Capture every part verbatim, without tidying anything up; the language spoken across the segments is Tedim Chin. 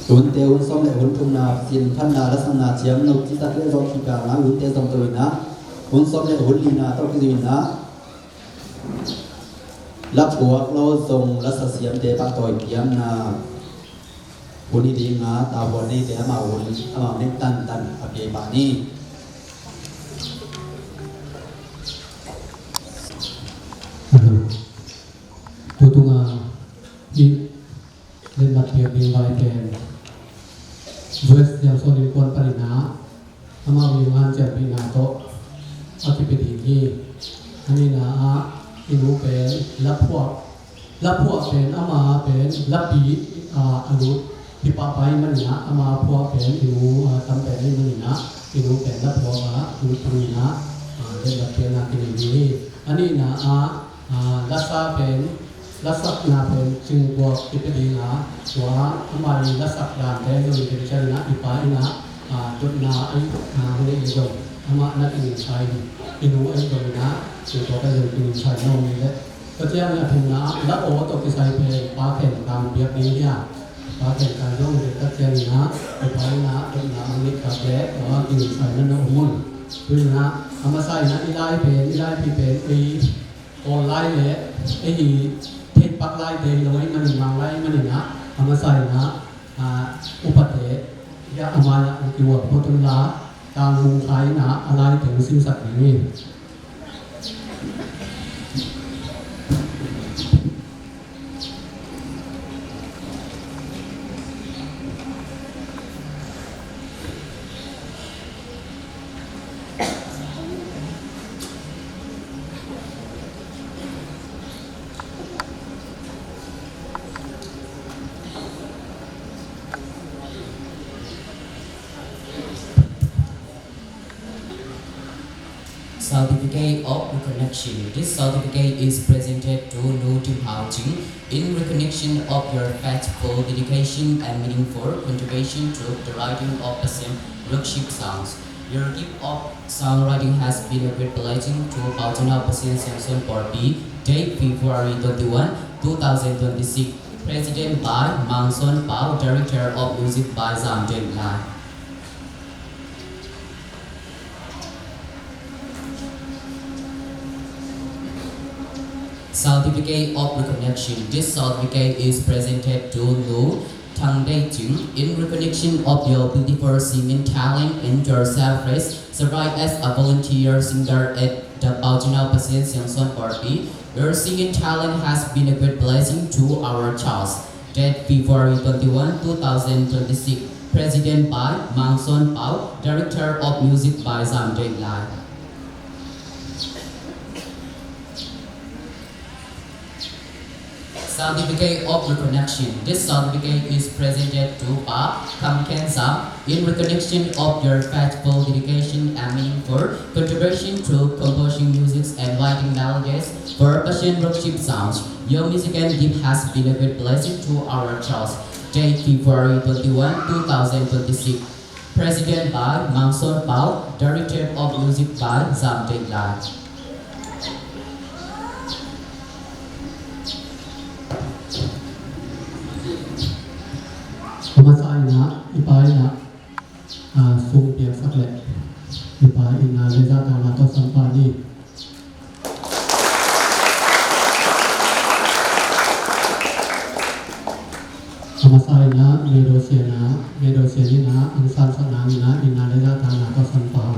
Hunte hun sawm le hun thumna, sin phatna, lasakna ciamnuih citak le zawh kikal na, hunte zong to in ah, hun sawm le hun lina tawh kizui in ah, laphuak lo zong lasa siamte pahtawi piakna hun hi ding a, tavuan neite amau hun, amau nek tantan a pia pah ni. Tutung a hih letmat piak ding vai pen West Siangsawn innkuan panin ah amau ii hanciampihna tawh a kipia ding hi. A nihna ah i nu pen laphuak, laphuak pen ama pen lapi, ah, a lut hi pahpah ahih manin ah ama phuak pen i nu, ah, tam pen ahih manin ah i nu pen laphuak a lut dingin ah, ah, letmat piakna kinei ding hi. A nihna ah, ah, lasa pen, lasakna pen cingbuak kipia ding a, tua ama ii lasak dante zong i tel ciangin ah i pa in ah, ah, dotna ahi, ah, hun ei zong amah na kinginsa in, i nu ahi zongin ah cingbuak ahi zong kinginsa in a om hi leh. Tua ciangin a thumna ah la aw tawh kisai pen pa khen kang piak ding hi a, pa khen kang zong i tel tak ciangin ah i pa in ah dotna a ngeih tak leh tua kinginsa in a om un. Tu in ah a masa in ah i lai pen, i laipi pen ei Kawl lai le ei hi theihpak laite hi lo ahih manin, Mang lai ahih manin ah a masa in ah, ah, upate, ya, a mai-ah hong kihual phot un la, Tang Mung Khai in ah a lai teng simsak ding hi. Certificate of Recognition. This certificate is presented to Nu Tim Hau Ching in recognition of your faithful dedication and meaningful contribution to the writing of Pasen worship songs. Your gift of songwriting has been a great blessing to Pautana Pasen Siangsawn Forty, date February twenty-one, two thousand twenty-six. Presented by Mang Son Pau, Director of Music by Zam Deng Lai. Certificate of Recognition. This certificate is presented to Nu Thang Dei Ching in recognition of your beautiful singing talent and your selfless service as a volunteer singer at the Pautana Pasen Siangsawn Forty. Your singing talent has been a great blessing to our church. Date February twenty-one, two thousand twenty-six. Presented by Mang Son Pau, Director of Music by Zam Deng Lai. Certificate of Recognition. This certificate is presented to Pa Kam Ken Zam in recognition of your faithful dedication and meaningful contribution to composing music and writing melodies for Pasen worship songs. Your musical gift has been a great blessing to our church. Date February twenty-one, two thousand twenty-six. Presented by Mang Son Pau, Director of Music by Zam Deng Lai. A masa in ah i pa in ah, ah, sum piaksak leh i pa in ah le zahtakna tawh sam pah ni. A masa in ah Medo Sian ah, Medo Sian in ah ang sangsakna in ah in ah le zahtakna tawh sam pah.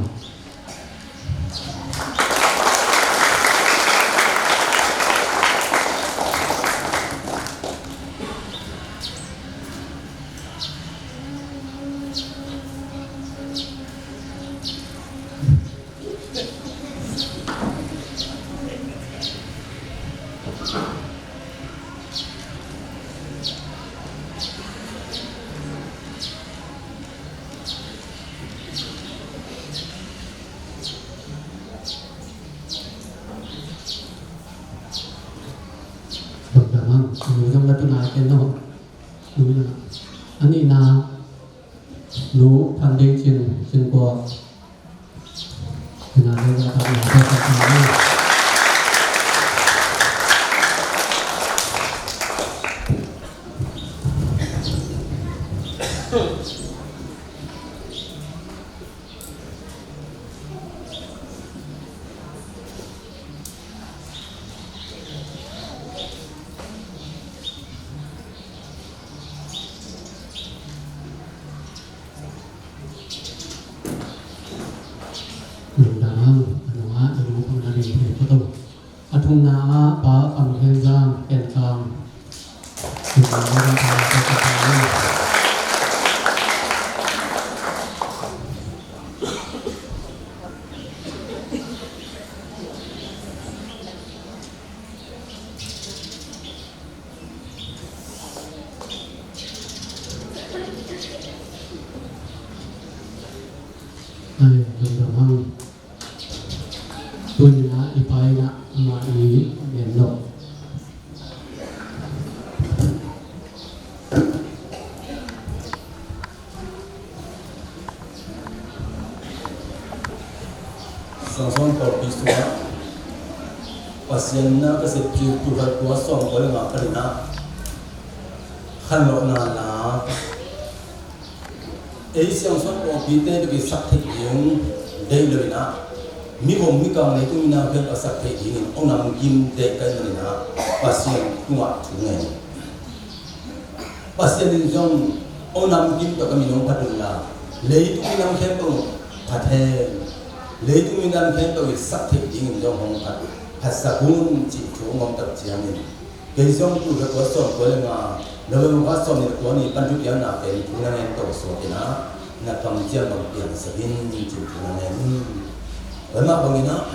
Bangdamang, nu zong la tunai ken no. Nu na. A nihna, Nu Thang Dei Cing, Cingkuak. Ina le la tak na ko sa ta ni. Lungdam hang, a nungah i nu Kham Na Lian Thei photo. A thumna ah Pa Kam Khen Zang, Ken Kam. Ai, lungdam hang. Tuni-in ah i Pa in ah amah i gen lo. Siangsawn pawlpi sungah Pasian na ka sepci tulkhat kua sawmkua le nga panin ah khanlawhna la ei Siangsawn pawlpite bek i sak theih ding deih lo in ah, mi vom mi kang leitung minam khempeuh a sak theih dingin hong namkim deih ka hih manin ah Pasian tungah thu ngen. Pasian in zong hong namkim tawh ka min hong phat unla, leitung minam khempeuh phat hen. Leitung minam khempeuh i sak theih dingin zong hong phat, phatsak un cih thu hong om tak ciangin, kei zong tulkhat kua sawmkua le nga, November kha sawmnih le kua ni pan thupiakna pen thu na ngen tawh suak in ah, na kamciam bang piangsak in cih thu na ngen. Tua mah bangin ah,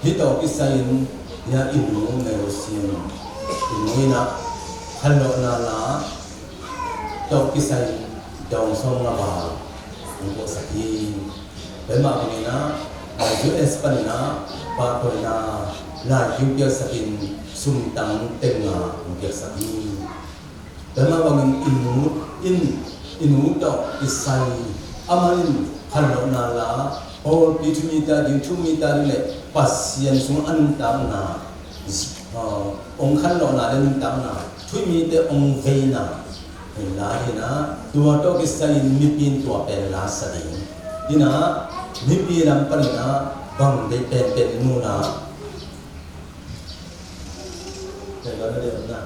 hih tawh kisai-in, i nu Mary Siam, i nu in ah khanlawhna la tawh kisai-in dong sawmnga val hong puaksak hi. Tua mah bangin ah, U S panin ah pahtawina lai hong piaksakin sumtang teng nga hong piaksak hi. Tua mah bangin i nu in, i nu tawh kisai, amah in khanlawhna la, pawlpi thu-um mite ading, thu-um mite ading le Pasian sungah a nuntakna, ah, hong khanlawhna le nuntakna, thu-um mite hong veina, hi lai hi in ah, tua tawh kisai-in mipi in tua pen la sa ding. Hi in ah, mipi lam panin ah bang deih penpen in mu la. Tua na deih na.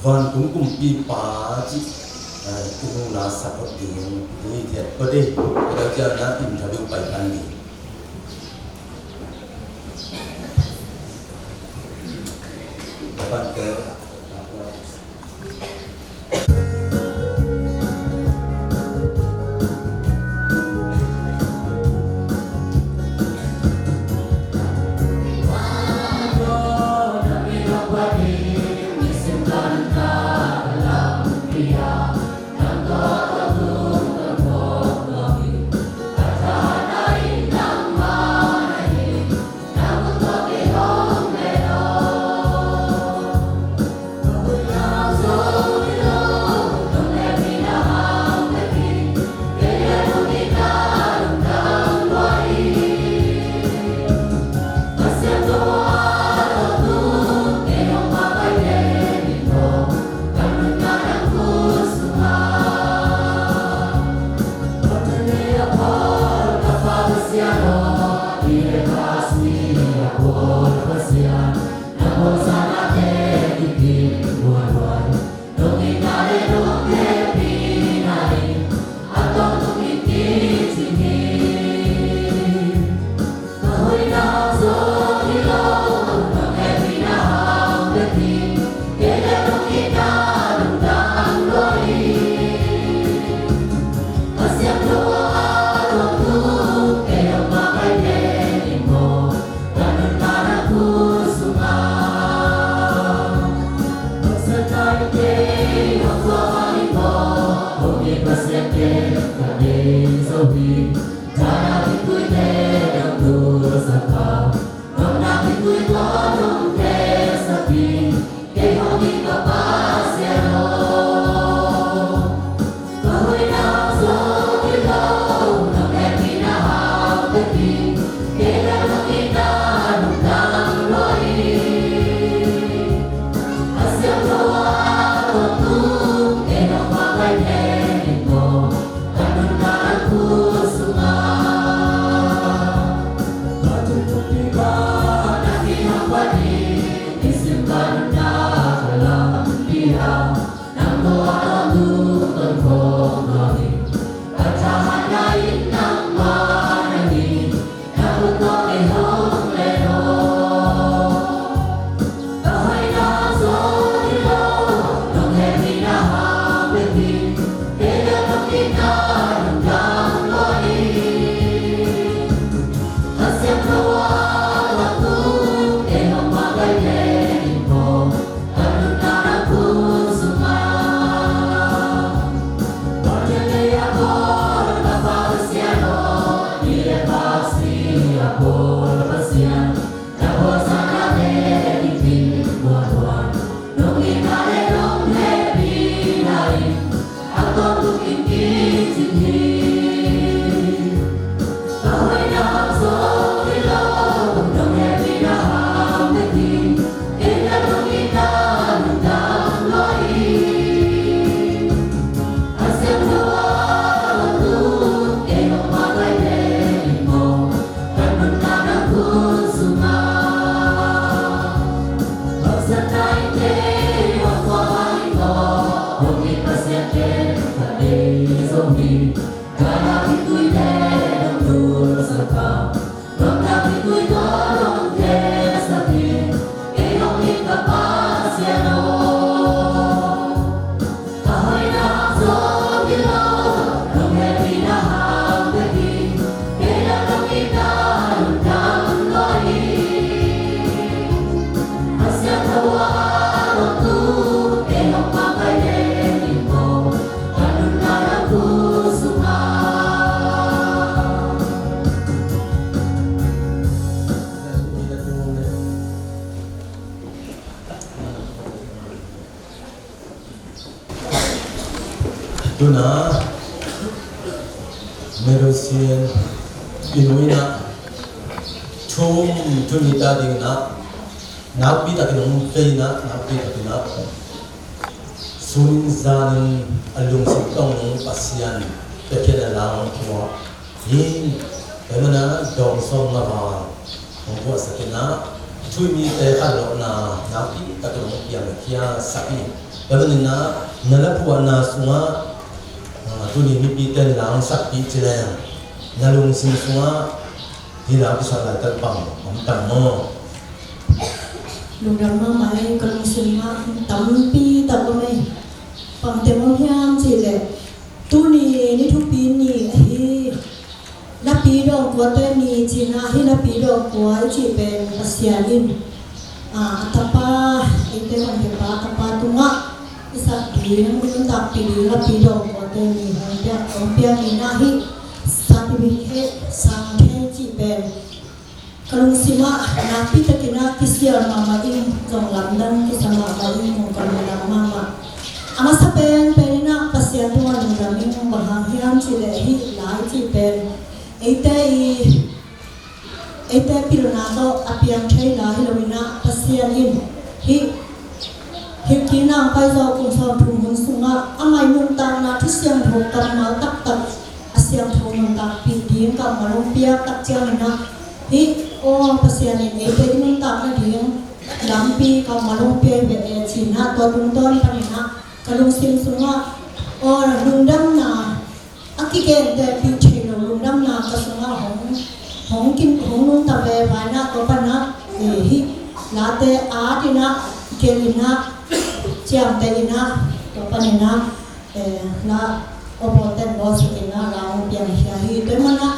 Vantung kumpipa cih, eh, i nu la sa phot ding, i theih phot ding, i lo ciang na interview pai pan ding. Ka pan ke. Tuna Merusian Inuina thum tuni ta dingna nakpi takin hong veina nakpi takina sunin zanin a lungsim tawng nung Pasian pekian a lang hong tua hi. Pemana dawng sawm nga val hong puahsak ina thu i mite khanlawhna nakpi takin hong piang khia sak hi. Pemana na na la puahna sungah tuni mipite na la hong sakpih ci leng na lungsim sungah hi la kisa laitak bang om tam maw? Lungdam mahmah ei, ka lungsim ah tampi tak om ei. Bangte om hiam cih leh tuni ni thupi ni ahi. Lapi dawngkuate ni cihna hi. Lapi dawngkua i cih pen Pasian in a tapa, eite honkhia pa tapa tungah i sak ding, i nuntakpih ding lapi dawngkuate ni hong piak, hong piak ni na hi. Certificate sang thei cih pen ka lungsim ah nakpi takin ah kisial mahmah ing, zong lamdang kisa mahmah ing, ka lungdam mahmah. A masa penpen in ah Pasian tungah lungdam ing, bang hang hiam cih leh hih lai cih pen eite i, eite pilna tawh a piang thei lai hi lo in ah Pasian in hih Hilhkikna hong pai zawh kum sawmthum hun sungah amah i nuntakna thu siangtho kammal taktak, a siangtho nuntakpih ding kammal hong piak tak ciangin ah hih aw Pasian in eite i nuntakna ding lampi kammal hong pia hi ve e ci-in ah tua tungtawn panin ah ka lungsim sungah aw lungdamna a kigentehpih thei lo lungdamna ka sungah hong, hong kin, hong nungta veva in ah tua pan ah hih late at in ah gelh in ah ciamteh in ah tua pan in ah la aw bawlten bawlsak in ah la hong piang khia hi. Tua man ah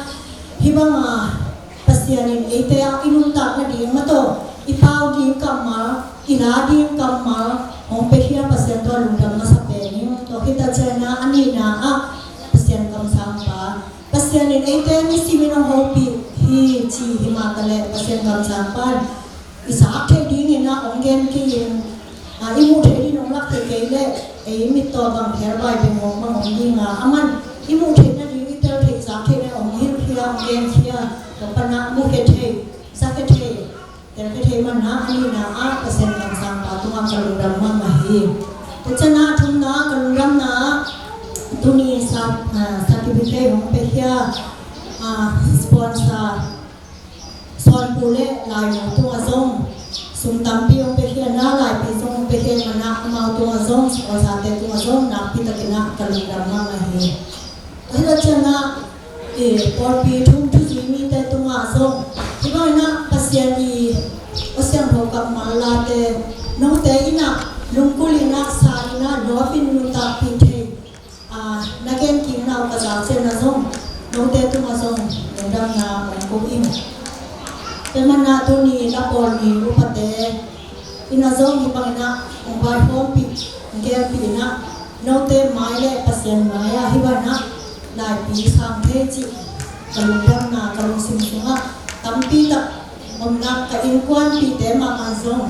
hih bang a Pasian in eite ah i nuntak nading mah tawh i pau ding kammal, i la ding kammal hong pia hi a, Pasian tawh lungdam masa pen ing. Tua khit a ciangin a nihna ah Pasian kamsangpa, Pasian in eite nisimin hong hopih hi ci hi mah taleh Pasian kamsangpa in i zak theih dingin ah hong gen kei in, i muh theih dingin hong lak thei kei leh ei mit tawh bang khelbai beng hong bang hong ding a, aman i muh theih nading, i tel theih, zak theih nading hong hilh khia, hong gen khia. Tua pan ah mukhia thei, zakkhia thei, telkhia thei man ah a nihna ah Pasian kamsangpa tungah ka lungdam mahmah hi. Tua ciangin a thumna ka lungdamna ah tuni sa, certificate hong pia khia sponsor Sawnpu le Lainu tungah zong sum tampi hong pia khia na, laipi zong hong pia khia man ah amau tungah zong, sponsor-te tungah zong nakpi takin ah ka lungdam mahmah hi. Tua hi lo ciangin ah pawlpi thu, thuzui mite tungah zong hih bangin ah Pasian i aw siangtho kammal late note in ah lungkul in ah sa in ah lawpin nuntakpih thei na gen kik na uh ka zak ciangin ah zong note tungah zong lungdamna hong ko ing. Tua man ah tuni la pawl ni upate in ah zong hih bangin ah hong vaihawmpih, hong gelpih in ah note mai le Pasian mai ah hih bangin ah laipi sang thei cih ka lungdamna ka lungsim sungah tampi tak om in ah ka innkuanpihte mahmah zong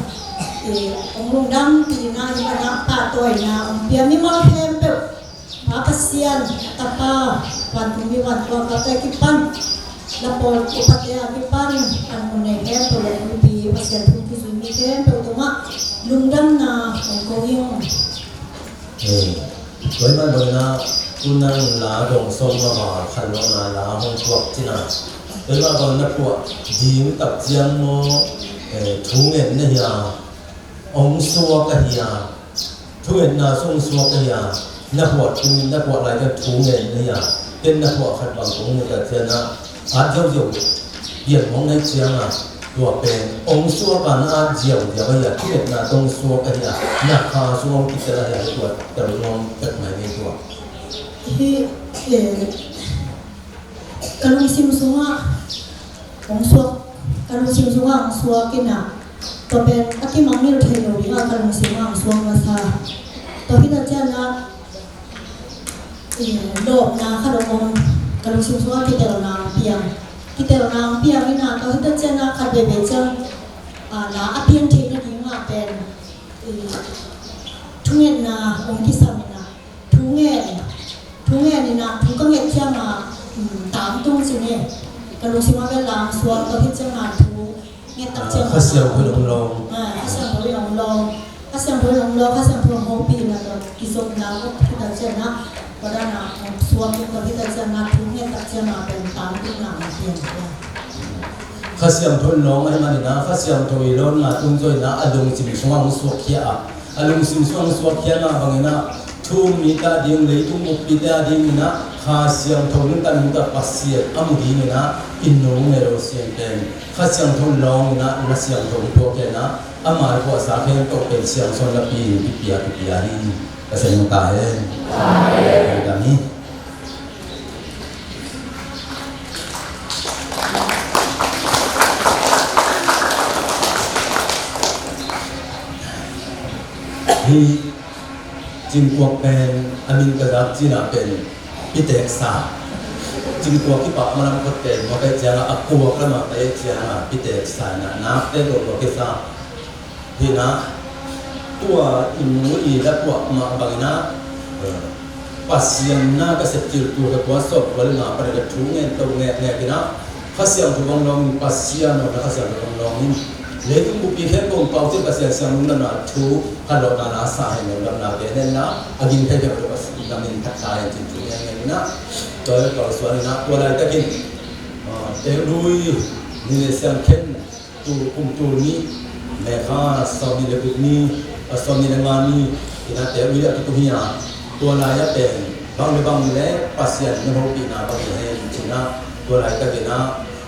hong lungdampih in ah hih bangin ah pahtawina hong pia mimal khempeuh, Pa Pasian, Tapa, vantungmi vantuakte kipan, la pawl upate a kipan, an mun nei khempeuh le mipi Pasian thu kizui mi khempeuh tungah lungdamna hong ko ing. Tua hi mah bangin ah tu nang la dawng sawm nga val khanlawhna la hong tuak cihna, tua hi mah bangin na puah ding tak ciang maw, thu ngen na hia, hong suak a hia, thungetna sung suak a hia, na puah, na puah lai ciang thu ngen na hia, ken na puah khat bang kong nget a ciang ah, at ziauziau pian hong ngai ciang ah, tua pen hong suak a na at ziauziau a hia, thungetna tong suak a hia, na kha sung hong kitel a hia, tua tel nuam pek mai ni tua. Hih, eh, ka lungsim sungah hong suak, ka lungsim sungah hong suak in ah tua pen a kimangngilh thei lo ding ah ka lungsim ah hong suak masa. Tua hi ta ciang ah lawpna khat hong om, ka lungsim sungah kitelna hong piang, kitelna hong piang in ah tua hi ta ciang ah khat veve ciang la a piang theih nading ah pen thungetna hong kisam in ah thu ngen, Ina thu ka nget ciang a, um, tangtung ci ni. Ka lungsim a bel lam suak ka hih ciang a thu nget tak ciang a Kha Siangtho in hong lawng. Ah, Kha Siangtho in hong lawng. Kha Siangtho in hong lawng, Kha Siangtho in hong hopih ina tawh kizopna ka hih tak ciang a, ka dan a, um, suak in ka hih tak ciang a thu nget tak ciang a pen tangtung na hong piang. Kha Siangtho in lawng ahih manin a, Kha Siangtho i lawnna tung zaw in a, a lungsim sungah hong suakkhia a, a lungsim sungah hong suakkhia na bangin a, thu-um mite a ding, leitung buppite a dingin a, Kha Siangtho nuntak nuntak Pasian a mu dingin a, i Nu Mary Sian pen Kha Siangtho in lawng in a, Kha Siangtho hong thuak in a, ama i puahsa khempeuh pen siangsawn lapi kipia kipia hi. Pasian hong ta hen. Amen. Hih Cingkuak pen a min ka zak cina pen piteksa. Cingkuak kipah malam khuatte mawk ahih ciangin a kuak lamah ka et ciangin piteksa in a nakte dawh mawk kisa. Hi na, tua i nu i la tuah mah bangin a, eh, Pasian na ka sepcil tu ka tua sawt tua le na panin a thu ngen to ngekngek in a, Kha Siangtho hong lawng in, Pasian aw na Kha Siangtho hong lawng in. Leitung buppi khempeuh hong pau cin Pasian siang lungdamna thu, khanlawhna la sa hen, lungdamna gen hen la, a gingthei khempeuh Pasian na min phat ta hen cin thu ngekngek in a, tua le pau suan in a, tua laitakin, ah, Tehlui, ni le siangkhen, tul, kum tul nih, May kha sawmnih le guk ni, a sawmnih le nga ni, in a Tehlui a kitung hi a, tua lai a pen, bang le bang le Pasian na hopihna bang hi hen, ci-in a, tua laitakin a,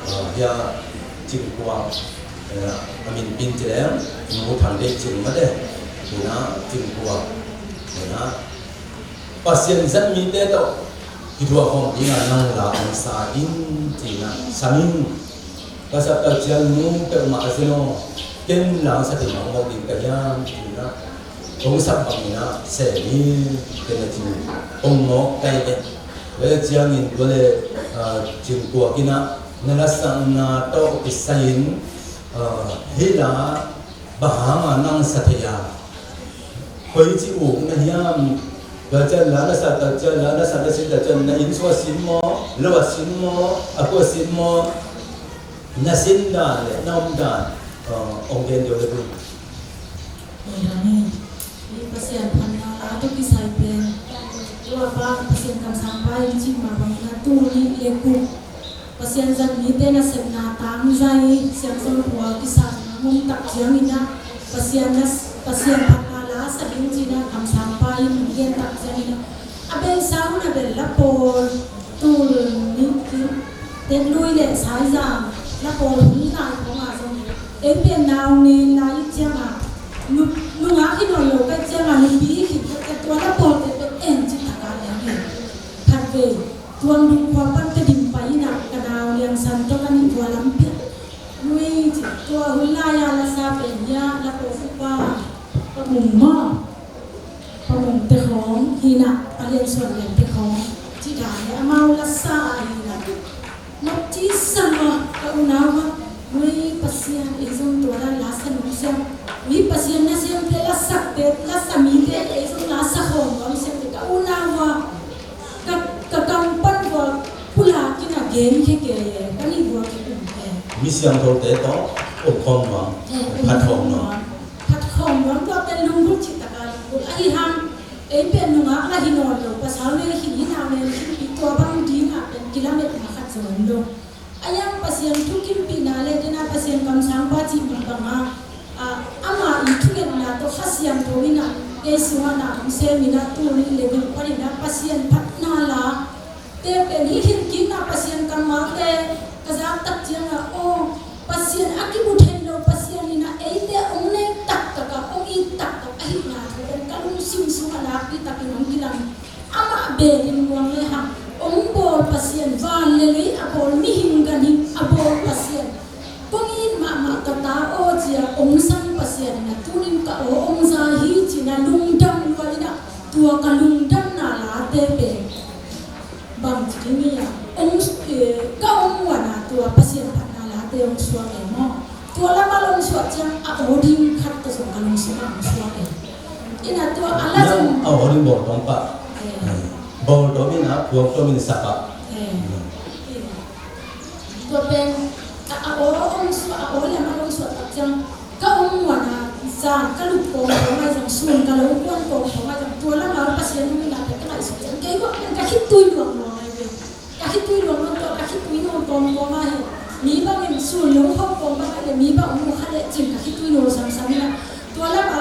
a, hi a Cingkuak, eh, a min pen ci leng, Nu Thang Deih Cing mah te, in a Cingkuak, in a Pasian zat mite tawh kithuah khawm dingin nang la hong sa in, ci-in a sam in. Ka sap tak ciang nu peuhmah a zen aw, ken la hong sa thei mahmah ding ka hiam, ci-in a hong sap bangin a sem in, ken a ci. Hong mawk ka hi ve. Tua ciangin tua le, ah, Cingkuak in a na lasakna tawh kisai in, ah, hih la bang hangin nang sa thei a, koici uk na hiam? Tua ciang la na sa tak ciang, la na sa na sin tak ciang, na inn sung a sin maw, lo a sin maw, a kua sin maw, na sin dan le na om dan, uh, hong gen deuh le bun. Amen. Hih Pasian phatna la tawh kisai pen, tua pa Pasian kamsangpa in cih mah bangin a tul nih le kum Pasian zat mite nasepna tangzai siangsawn khua kisakna mun tak ciangin a, Pasian na, Pasian phatna la sa ding ci-in a kamsangpa in gen tak ciangin a, a beisa hun a bel la pawl, tul nih, Tehlui le Saizang la pawl hun lai khawng a zong, ei pen nau ngen lai ciang a, nu, nungak hi nawn lo ka hih ciang a, nupi hi khin ka hih ciang, tua la pawlte pen en cih tak a leng hi. Khatvei Tuamdung khua pan Tedim pai in a, ka nau Lian San tawh ka nih tua lampi ah. Nui ci, tua hun lai a la sa pen hi a, la ko upa Pa Mung maw, Pa Mung te khawng hi in a, Pa Lian Suan Lian te khawng ci dan hi a, amau la sa a hi in a. Mawk ci sa maw, ka unau maw, nui Pasian ei zong tua dan la sa nung siam. Nui Pasian na siamte la sakte, la sa mite ei zong la sa khawm nuam siam te, ka unau maw. Ka, ka kam pan vua pulak in a gen khia kei e, ka nih vua kikum kei. Mi siangthote tawh om khawm nuam, eh, phat khawm nuam. Phat khawm nuam, tua pen lunggulh cih tak a lunggulh. Ahi hang, ei pen nungak la hi nawn lo, pasal nei khin hi, nau nei khin hi, tua bang ding a pen kilametna khat zong om lo. A yang Pasian thukimpihna le, dena Pasian kamsangpa cih mah bang a, a, ama i thungetna tawh Kha Siangtho in a, ei sungah na hong sem in a, tul nih le guk panin a Pasian phatna la te pen hih hilhkikna Pasian kammalte ka zak tak ciang a, aw, Pasian a kimu thei lo Pasian in a, eite hong nei taktak a, hong it taktak ahihna thu pen ka lungsim sungah nakpi takin hong kilang. Amah bel in muang le hang, hong bawl Pasian, van le lei a bawl, mihing ganhing a bawl Pasian, kong it mahmah ka ta aw ci a hong sam Pasian in a, tunin ka aw hong za hi ci-in a lungdam lua in a, tua ka lungdamna late pen bangci ding hi a, hong, eh, ka hong muan a tua Pasian phatna late hong suak e maw. Tua la mal hong suak ciang a aw ding khat ka zong ka lungsim ah hong suak e. Ina tua a la zong a aw ding bawl tawng pah. Eh. Bawl tawmin a, puang tawmin sak a. Eh. Tua pen a, a aw hong suah, a aw lam a hong suah tak ciang ka om muan a, zan ka lup kawm kawm ai zong, sun ka lo kuan kawm kawm ai zong, tua lam a Pasian hong ila pen ka ngaihsut ciang kei bawk pen ka khitui luang luang ai ve. Ka khitui luang luang tua, ka khitui luang kawm kawm ai hi. Mi bangin sun lo hong kawm bang ai le, mi bang hong mu kha le cin ka khitui luang sam sam ina. Tua lam a,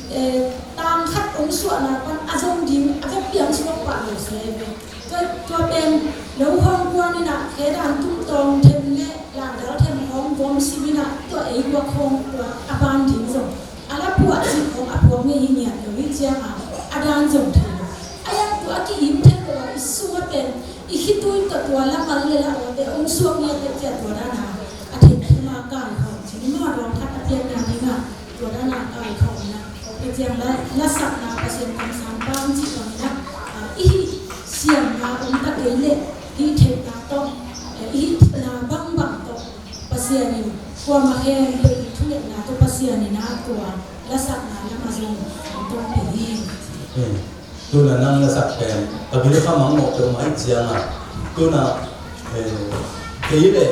eh, tang khat hong suahna pan a zong ding a vekpi hong suak pah lo se ve. Tua, tua pen lo hong kuan ina, khe dan tum tawng them le langdal them hong vom sim ina, tua ei guak hong tua a ban ding zong a la puah cih hong a puak ngei hi ngiat lo hi ciang a, a dan zong thei lo. A yang tua a ki-im thei lo a, i sung a pen i khitui tawh tua la mal le la awte hong suak ngiat teh ciah tua dan a, a thei kima kai hong cin maw, dawng khat a piakna ding a. Tua dan a kai khawm ina, tua ciang la, lasakna Pasian kamsang pang cih bang ina, ah, i hih siamna om ta kei leh, hih theihna tawh, eh, i hih theihna bangbang tawh Pasian in kuamah khempeuh i thungetna tawh Pasian in a tua lasakna lam a zong hong tawng pih hi. Hmm. Tuna nang na sak pen ka bil kha mangmawh peuhmah ih cianga, tuna, eh, kei le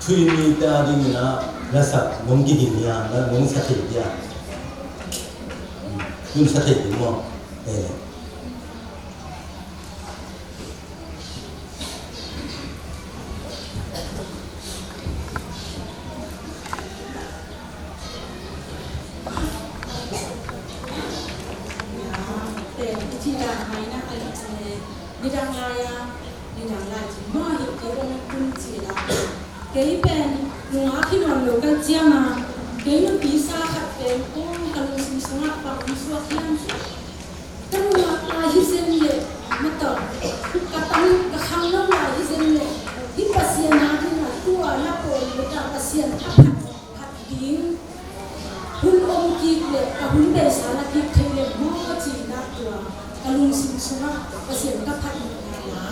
Thui mite a dingin ah na sak nong kigin hia, na nong sa thei hia? Tun sa thei ding maw? Eh. Nidang lai a, nidang lai ci mah hi kei bang tun ci la. Kei pen nungak hi nawn lo ka ciang a, kei nupi sa khat pen kong ka lungsim sungah pang suak hiam. Ka nungak lai hi zen leh, mataw, ka tang, ka khangno lai hi zen leh, hih Pasian a ding a tua na pawl leh ka Pasian a phat, phat ding hun om kik leh, ka hun beisa na kik thei leh maw ka cihna tua ka lungsim sungah Pasian ka phat nopna la.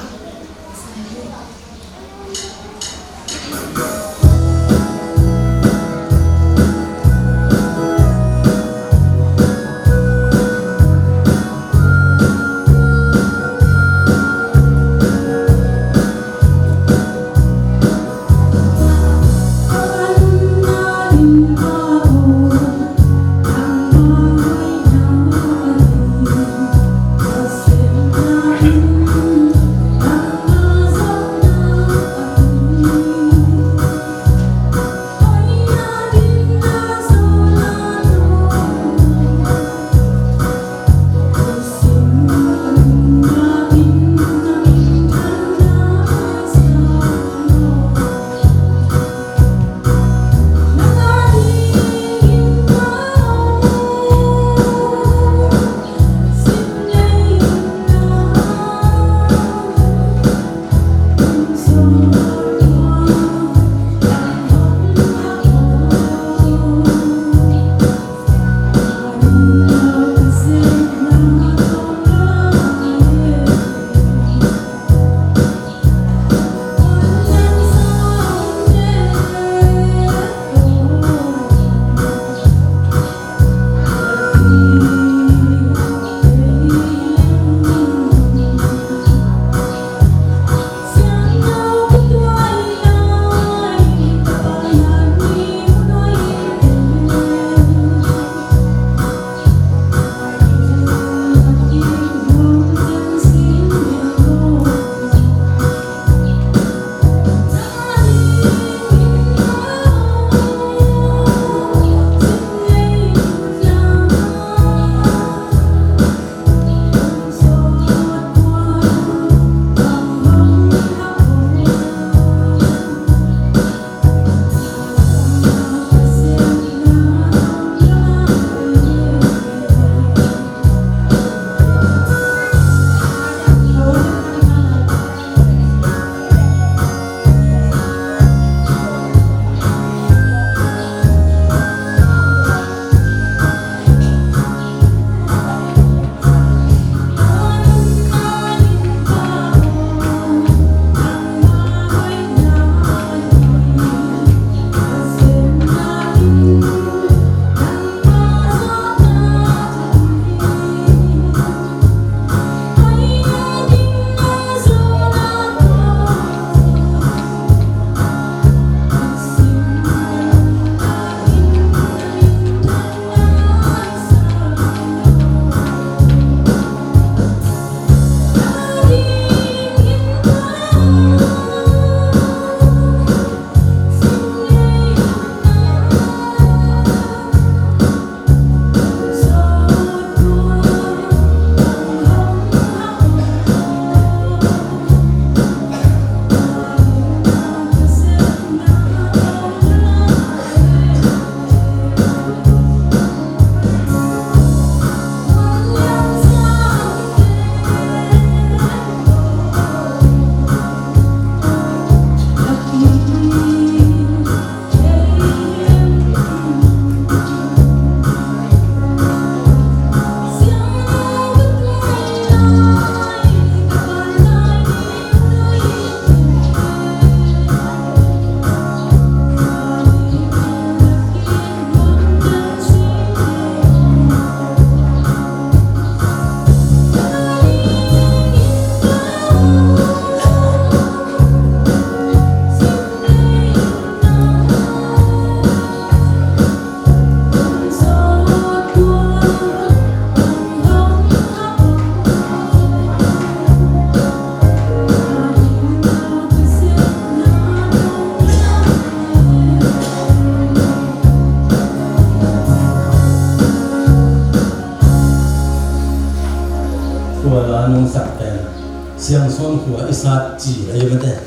Kuala nong sak pen Siangsawn khua i sat ci a i mate.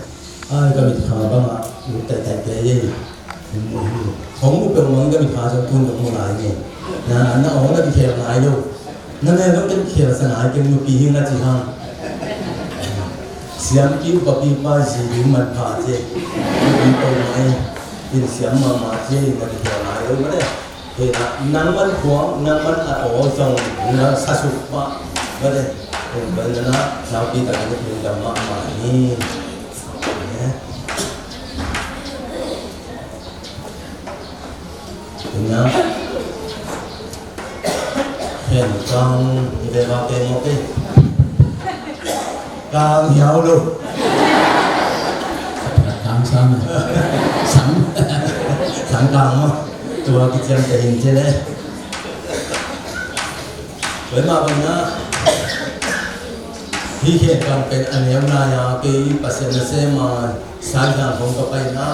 Ai, ka mitkha bangah u taitai te i ei. Hong u peuh mang ka mitkha zong tun dong mu lai nge. Na na aw na kikhel ngai lo. Na ne dong ken khel sa ngai ken nupi hi na ci hang. Siampi upapi pa zi ding man pha ci. Nupi peuh mai. In siam mama ci na kikhel ngai lo mate. Hina, nangman khuang, nangman a aw zong na sa suk mah, mate. Hina, naupi tak in lungdam mahmah hi. Hina, hen kang hi ve va pe mo pe. Kang hiau lo. Kang sang. Sang. Sang kang mo. Tua kiciam te hin ce le. Tua mah bang na. Hih khen kang pen a neu nai a kei Pasian nasem a Saizang hong ka pai na.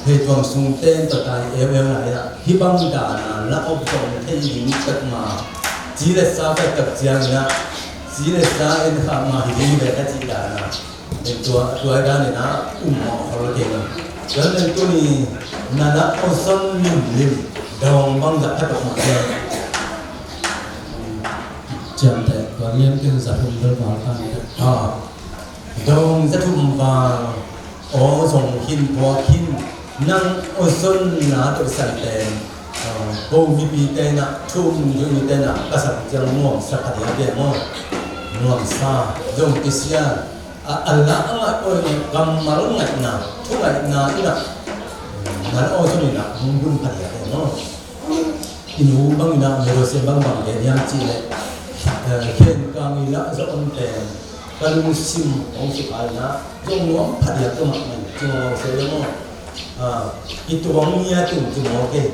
Hei tuam sung ten tua tai eu eu nai a. Hih bang dan a la op zong thei ding tak ma. Ci le sa ka tak ciang na. Ci le sa en kha ma hi ding ve ka ci dan a. Tua, tua dan in a um mawh khol kei lo. Tua dan tuni na na aw zon limlim dawng bang zah ka tok mah ciang. Ciamteh tua lian kei za thum bel val ta ni. Ah. Dawng za thum val aw zong khin tua khin nang aw zon na tok sai pen. Ah, ko mipi te na thum mipi te na ka sak ciang nuam sa ka dia dia maw. Nuam sa zong kisia. A, a la a ngat aw in kammal ngaihna, thu ngaihna in a, ngal aw zong in a, hong dun phadiak e maw. I nu bang in a, mi ro se bang bang gen hiam cih leh, eh, khen kang i la za om pen, ka lungsim hong si phai in a, zong nuam phadiak ka mah mai, ci maw se le maw. Ah, kituang ngiat in ci maw kei.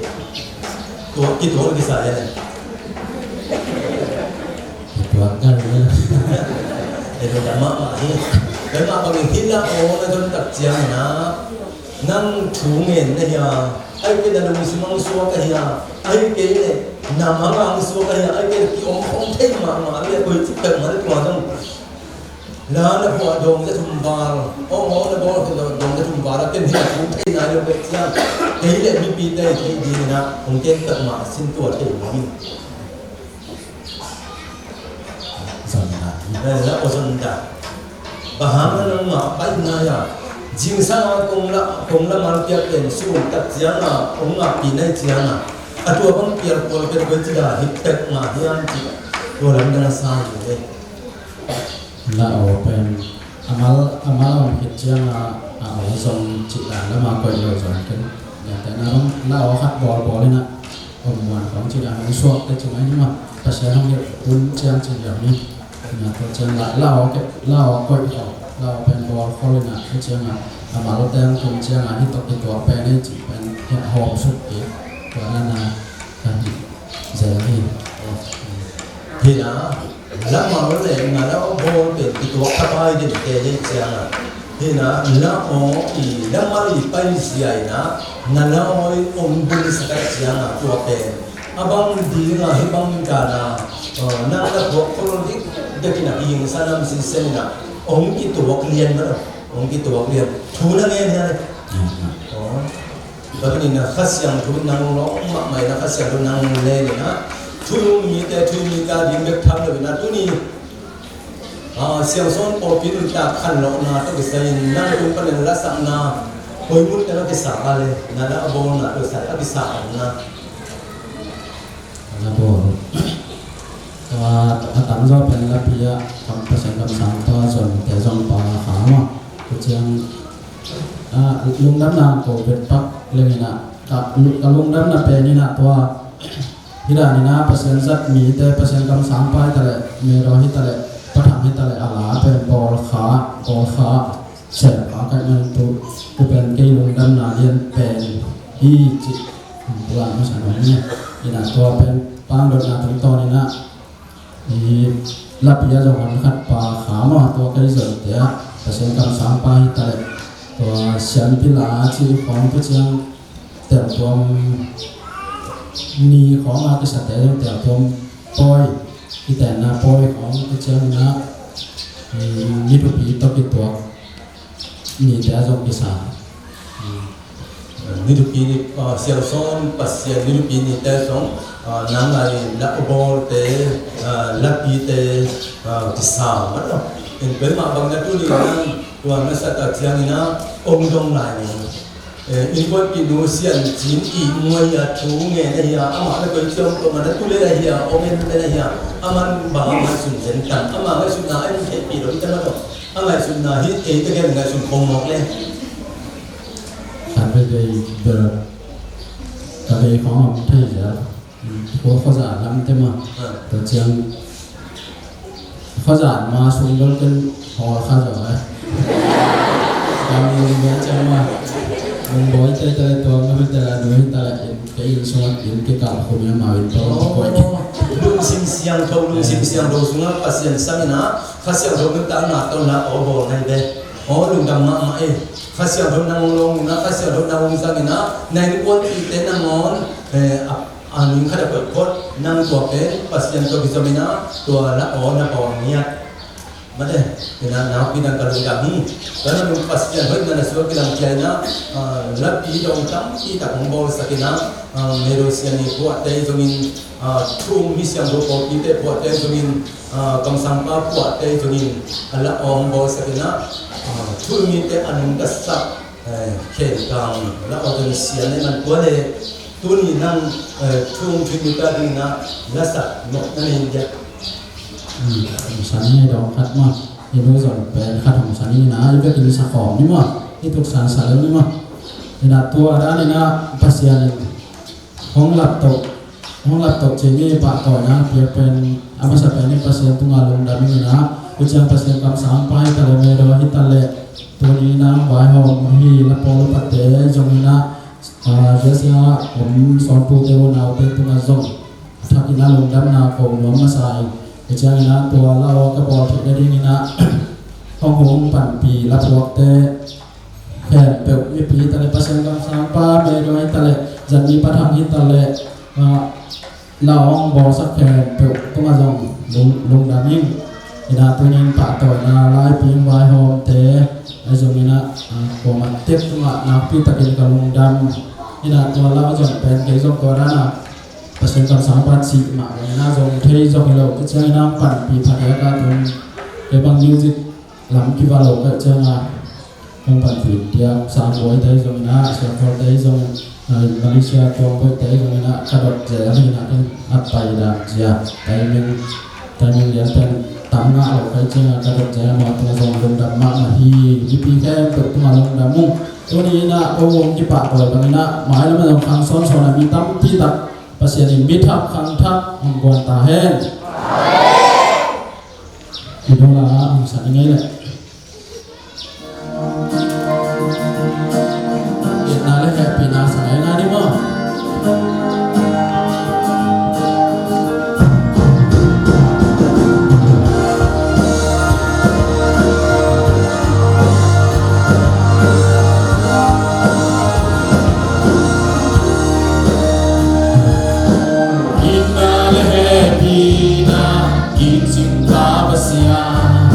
Tua kituang kisa e le. Kituang kan le. Eh, tua mahmah hi. Tua mahmah hi la aw na zon tak ciang na. Nang thu ngen na hia. Ai kei na lungsim ang suak a hia. Ai kei le na mang ang suak a hia. Ai kei le ki om om thei mahmah le koi cik tak mah le tua zong. La na phuah dawng za thum val, aw, aw na bawl dawng za thum val a, ken hi a thu thei nai lo bek ciang. Kei le mipi te thei ding in a, hong ken tak mah sin tua thei lo hi. Zon da. Eh, la aw zon da. Bang hang na nang mah pai nai a. Zingsang a kong la, kong la mal piak pen sum tak ciang a, hong ngah pi nai ciang a. A tua bang pial kual pen koi ci da hi tak mah hiam ci. Tua lam dang a sa hi le. La aw pen a mal, a mal om khit ciang a, a aw zong cih dan lam a koih lo zong ken. Niate na bang la aw khat bawl bawl in a om muan kong cih dan hong suak te ci mai ni ma. Pasian hong hilh un ciang ci liang ni. Niate ciang la, la aw ke, la aw koih khol, la aw pen bawl khol in a, hi ciang a, a mal teng tung ciang a, hi tok hi tua pen ei cih pen hi a hawm suk kik. Tua na na ka hi zel hi. Hi na. Lamal le na la aw bawl pen kituak thapai den te le ciang a. Hi na la aw i lamal i pai zia i na na la aw i om bun sa ka ciang a tua pen. A bang ding a hi bang dan a, eh, na la tuak khol dik dik in a hi ing sa nam si sen in a ong kituak lian ma lo. Ong kituak lian. Thu na ngen hia le. Aw. Tua tuni na Kha Siangtho nang lawng mahmah in a Kha Siangtho nang leng in a thu mite thu mite ding bek tham lo in a tuni, ah, Siangsawn pawlpi nuntak khanlawhna tawh kisai in nang tung panin lasakna koi mun teng a kisa a le na la a bawlna tawh kisai a kisa a na. Na bawl. Tua a tamzaw pen lapi ah kam Pasian kamsang tawh a zonte zong pha kha maw. Tua ciang, ah, lungdamna ko vet pak leng in a, ka, ka lungdamna pen in a tua. Hi dan in a Pasian zat mite, Pasian kamsang pa hi ta leh, mero hi ta leh, pa tham hi ta leh, a la pen bawl kha, bawl kha. Sem a kaih man tu, tu pen kei lungdamna lian pen hi ci. Tua masa nong ni. Ina tua pen pang dotna tungtawn ina. I lapi a zong hon khat pha kha maw, tua kei zon te a Pasian kamsang pa hi ta leh. Tua siampi la a ci khong tu ciang teltuam ni khong a kisate zong teltuam pawi. I tenna pawi khong tu ciang ina. Ni thupi tawh kituak nite a zong kisa. Ni thupi ni, ah, Siangsawn Pasian ni thupi nite zong, ah, nang lai la awbawlte, ah, lapite, ah, kisa mah lo. In pei mah bang na tu ni nang tua na sa ta ciangin ah ong dong lai ni. Eh, innkuanpihnu Sian Cin Kih Muai a thu ngen ahi a, amah na koi ciang tawh man a tu le ahi a, om en le ahi a, aman bang a ngaihsun zen tam, amah ngaihsutna a en theihpih lo hi tam a tawh, a ngaihsutna hi ei te gen ngaihsun khong mawk le. Kan vei vei bel ka vei khong om thei zel. Khua khuazah lam te mah. Ah. Tua ciang khuazah ma sung dol ken hawl kha zaw eh. Kami ni bia ciang mah. Nung bawi te te le tua nga hui te le nui te le in ke in sung in ke kal khum ya ma in tua. Oh, koi. Lungsim siangtho, lungsim siangtho sungah Pasian sang in ah, Kha Siangtho nuntakna tawh na aw bawl nai ve. Aw lungdam mahmah eh. Kha Siangtho nang hong long in ah, Kha Siangtho nang hong sang in ah, na innkuanpihte nangawn, eh, a A ning khat a koih phot nang tua pen Pasian tawh kizom in ah tua la aw na bawl ngiat. Mate, ina nakpi dang ka lungdam hi. Tua na nung Pasian hoihna na suak kilang kia in ah, ah, lapi dong tampi tak hong bawlsak in ah, ah, Medo Sian i puahte zongin, ah, thu um mi siangtho pawlpite puahte zongin, ah, kamsangpa puahte zongin, ah, la aw hong bawlsak in ah, ah, thu um mite a nungta sak. Eh, khen kang la organization ne man tua le tuni nang, eh, thu um thupi ta ding na la sak nok na nei dia. Hmm, hong san ni dong khat ma. I nu zong pen khat hong san ni na, i bek i sa khawm ni ma. I tuk san sa lo ni ma. I na tua dan i na Pasian in hong lap to, hong lap to cih ni pahtawina piak pen a masa pen i Pasian tungah lungdam ing in ah, tu ciang Pasian kamsangpa hi ta le Medo hi ta le tuni in ah vaihawm hi la pawl upate zong in ah, ah, zia sia om sawnpute unaute tungah zong thak in ah lungdamna ko nuam masa ing. Tu ciang in ah tua la aw ka bawl theih nading in ah hong hong panpih la puakte khempeuh mipi hi ta le Pasian kamsangpa Medo hi ta le Zan Ni Pa Thang hi ta le, ah, la hong bawlsak khempeuh tungah zong lung, lungdam ing. Ina tunin pahtawina laipi vaihawmte ahi zongin ah, ah, kuamah tek tungah nakpi takin ka lungdam. Ina tua la zong pen kei zong tua dan a Pasian kamsangpa cih mah ina zong thei zong hi lo. Tua ciangin ah panpih phat a ka tun kei bang music lam kiva lo ka ciang a hong panpih tia sang buai te zong ina, siangkhol te zong, ah, Malaysia tuang buai te zong ina, ka dot zel a hi na kan at pai da zia. Timing, timing lian pen tam ngah lo ka ciang a ka dot zel a mawh tung zong lungdam mahmah hi. Mipi khempeuh tungah lungdam ung. Tuni ina ko hong kipahtawi bang ina, mailam a zong khang sawnsawn a mi tampi tak Pasian in mi thak khang thak hong guan ta hen. Amen. I dawla a hong san i ngei leh. Itna le hehpihna sa ngei ngai ni maw? Itna le hehpihna, kim cing ta Pasian,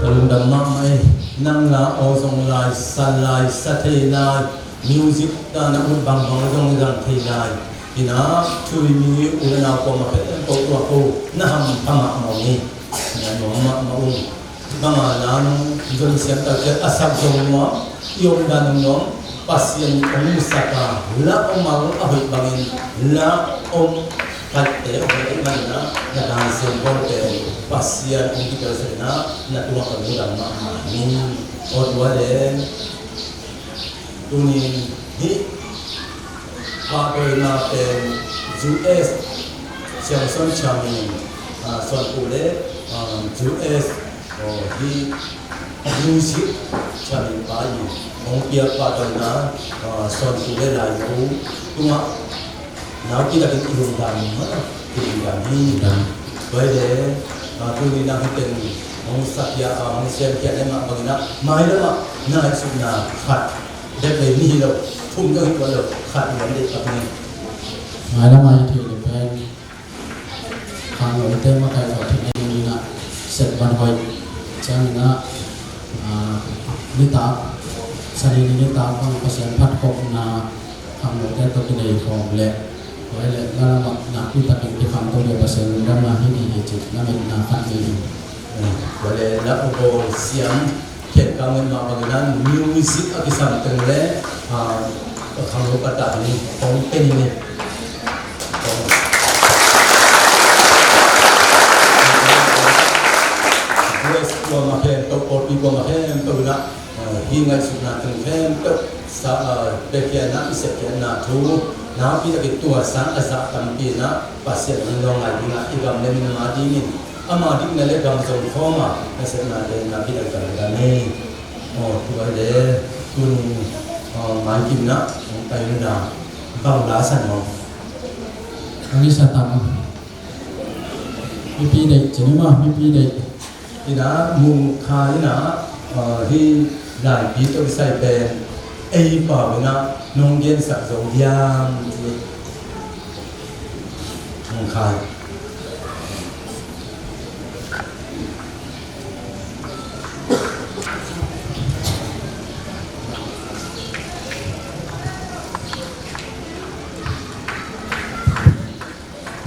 Lungdam mahmah ei. Nang la aw zong lai, sa lai, sa thei lai, music dan a ut bangbang zong zang thei lai. Ina, tui mi u le nau pawlkhat khempeuh tua ko na hampha mahmah ung ei. Na nuam mahmah ung. Bang a na nong zon siam tak ciang a sak zong nuam, i omdan zong nuam, Pasian hong musak a, la om a hoih bangin, la om khatte hong hoih bangin a, na dan sem bawlte Pasian hong kitelsak in a, na tungah ka lungdam mahmah hi. Aw tua le, tuni hih pahtawina pen U S Siangsawn Chairman, ah, Suan Pu le, ah, U S, oh, hih music chairman pa in hong piak pahtawina, ah, Suan Pu le Lai Pu tungah Naupi takin i lungdam, i lungdam hi. Lungdam. Tua hi le, ah, tuni nang hih teng hong sakhia, ah, hong siamkhia le mah bangin ah, mailam ah na ngaihsutna khat, bek lei nih hi lo, thum zong hi tuan lo, khat i lam deih pak ni. Mailam ah hi thei le pen, khangnote makaih zawh theihna dingin ah, sep van hoih ciangin ah, ah, nitak, Sani ni nitak bang Pasian phatkhopna khangnote tawh kinei khawm leh, tua hi leh na lam ah nakpi takin kikhangto ding Pasian lungdamna hi ding hi cih lametna khat nei in. Tua leh na u bawl siam, Khian ka ngen mah bangin ah music a kisam teng le, ah, ka khangno ka dah ni, kong pe ni ni. Kong. Grace kuamah khempeuh, pawlpi kuamah khempeuh in ah, ah, hih ngaihsutna teng khempeuh sa, ah, biakpiakna, i sepkhiatna thu, nakpi takin tua sang a zah tampi in ah, Pasian hong lawng ngai ding ah, i gam le minam a dingin, ama dikna le gam zong khawm a, na sepnate na pi dang dang dang hi. Aw, tua hi le, tuni, aw, mai kim na, hong pai na, bang la san maw? Ang isa tam. Mipi deih, cini maw, mipi deih. Ina, Mung Khai ina, aw, hi laipi tawh kisai pen, ei pau ina, nong gensak zo hiam, cini. Mung Khai.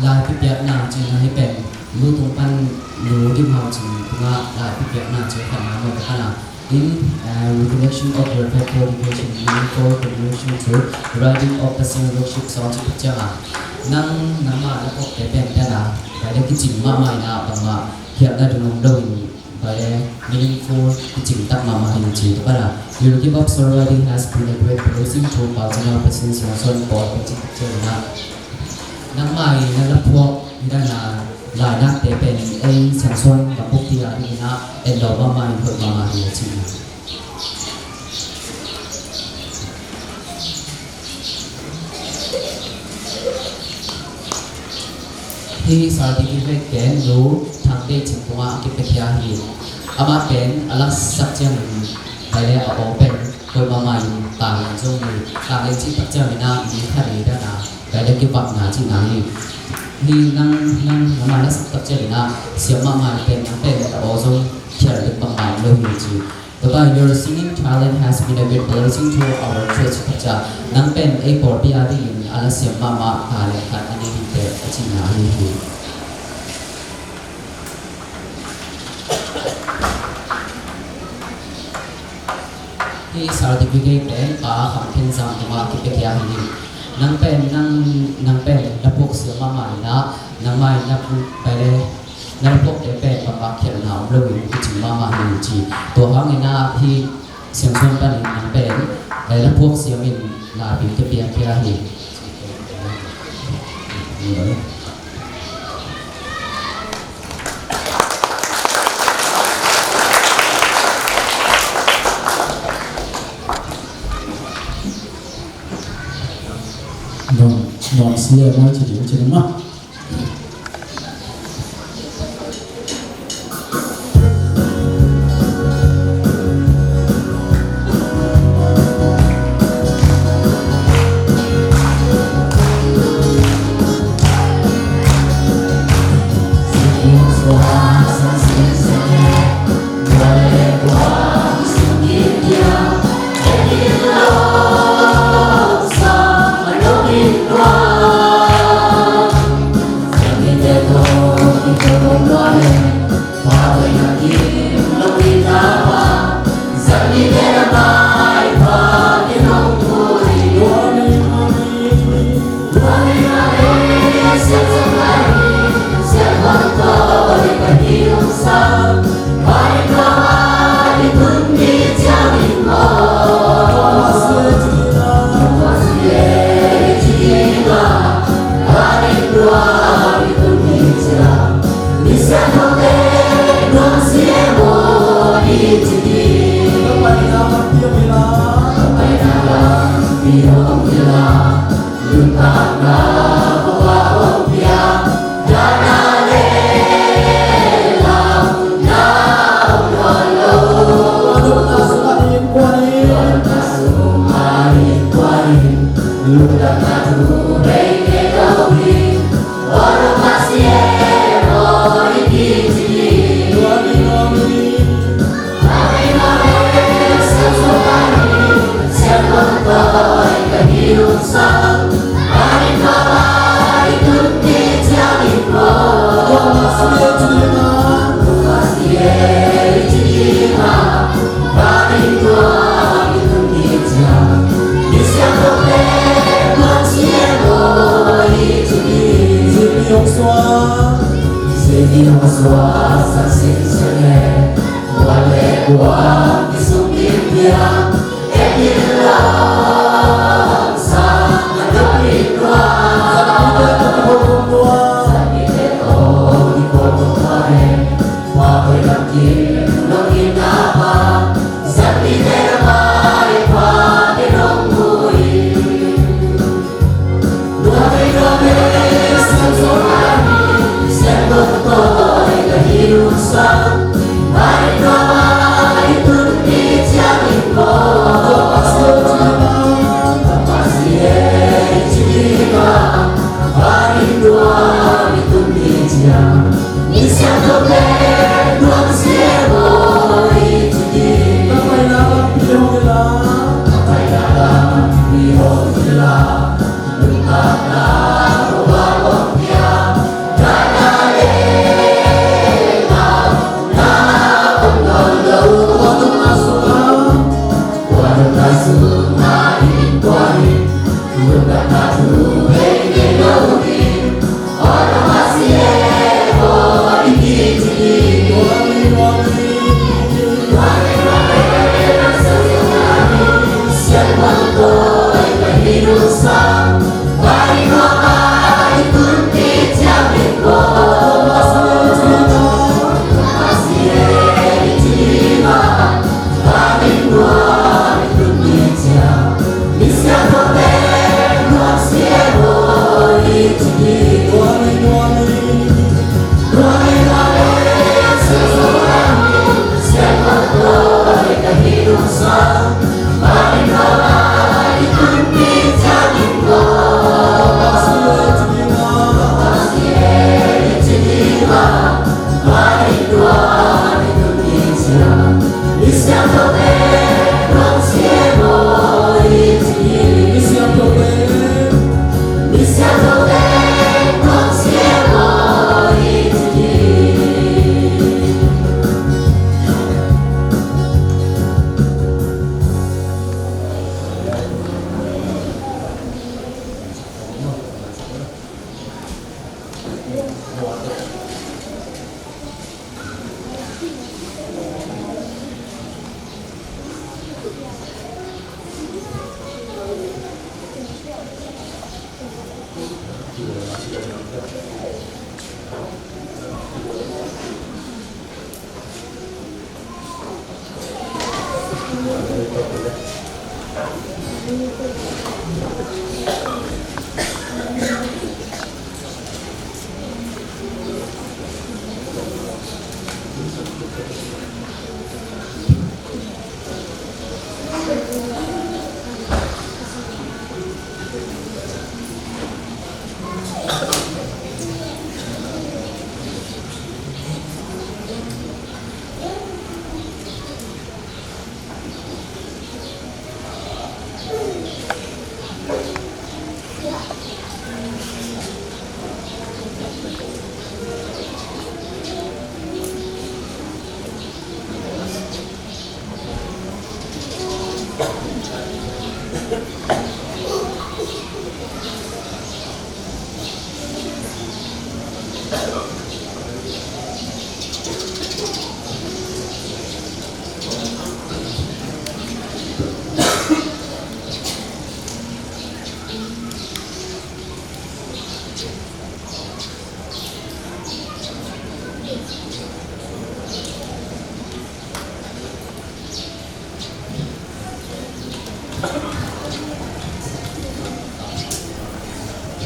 Lai piakpiakna cih na hi pen, nu tung pan nu Dim Hau Cin tungah lai piakpiakna cih khatna maw ka khatna. In, uh, recollection of your faithful devotion, meaningful contribution to the writing of the single worship song cih ciang a. Nang, nangmah na pawlkhatte pen pen a, pai le kicing mahmah ina bangmah, khialhna ding om lo in, pai le meaningful kicing tak mahmah hi ci tua pan a. Your gift of songwriting has been a great blessing to Pau Cin Hau Pasian Siangsawn Pawl Pasian Cin Hau. Nangmah in na laphuak, ina na lainakte pen ei Siangsawn na pukpi a dingin a, en lo mahmah in hoih mahmah hi a ci. Hih certificate pen Nu Thang Dei Cin tungah a kipiakhia hi. Amah pen a lasak ciangin pai le a aw pen hoih mahmah in tanglen zong hi. Tanglen cih tak ciangin a mi khat i dan a pai le kipatna cihna hi. Hih nang, nang, nangmah lasak tak ciangin a siam mahmah in pen nang pen a aw zong khial ding bangmah om lo hi ci. Tua pan, your singing talent has been a great blessing to our church. Tua ciang nang pen ei pawlpi a dingin a lasiam mahmah talent khat a nei hi teh a cihna ahi hi. Hih certificate pen Pa Kham Khen Zam tungah kipiakhia hi. Nang pen, nang, nang pen na phuak siam mahmah in ah, nangmah in na phuak pen le na phuakte pen bangmah khialhna om loin kicing mahmah hi ci. Tua hangin ah hih Siangsawn panin nang pen, eh, na phuak siamin na pi ka piakhia hi. Non, non si e mai ci ding ci ni ma.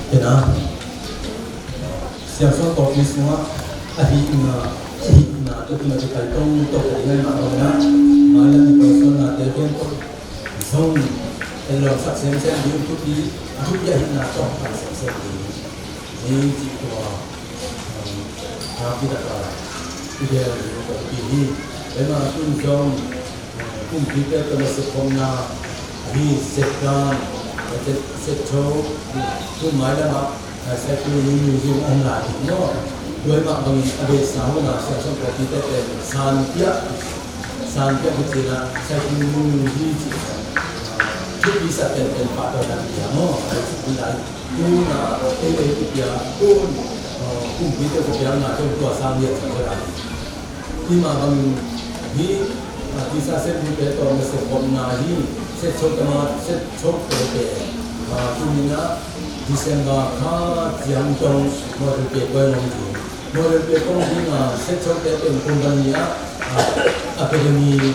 Kena Siangsawn kawpi sungah a hihna, a hihna tua tuna kipai tong tawh ka ding ai mah bangin ah, mailam i tawsuannate khempeuh zong en lawngsak semsem ding, thupi, thupi a hihna tawh pai semsem ding hi cih tua, um, a kidak a i gel ding ka thupi hi. Tua hi mah tun zong kumpite tawh na sepkhopna ahi sepdan, sep, septho, tun mailam ah, a, Saikulnu Museum a om lai hi maw. Tua hi mah bangin a beisa hun a Siangsawn kawpite pen sanpiak, sanpiak hi cih a Saikulnu hi cih a, thupi sa penpen pahtawi dan hi a maw. A hi cih hi lai. Tun a ei ei i pia, tun, a, kumpite ka piakna tawh tua sang lian sa lai. Hi mah bangin hih, a, tisa sepnute tawh na sepkhopna hi, septho tama, septho tawh te, a, tuni-in ah December kha ciang dong Model P kong ding. Model P kong ding a septhote pen company ah, a, academy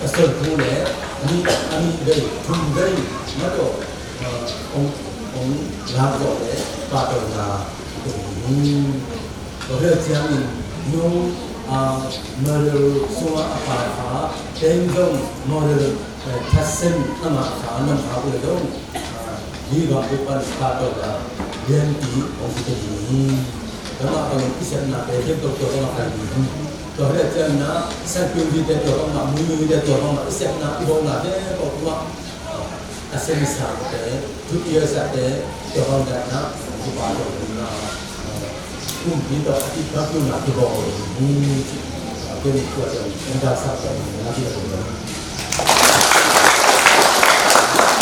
a sawlkhu le a nih, a nih vei, thum vei, mah tawh, a, hong, hong lak zawh le pahtawina. Tua hi a ciangin nu, a, Model sungah a paikha, ken zong Model, eh, thatsen a ngahkha, nam kha uh le zong, a, hi bang uh pan pahtawina lianpi hong kite ding hi. Tua mah bangin i sepnate khempeuh tua bangah pai ding hi. Tua hi a ciangin ah, Saikulvite tua bangmah, Muimite tua bangmah, i sepna, i bawlna khempeuh tua a semsate, thupi a sakte, tua bang dan a, tua bang dan a, kumpi tawh a kipatna kibawl hi, tua ni tua dan, en dan sak dan, na kibawl.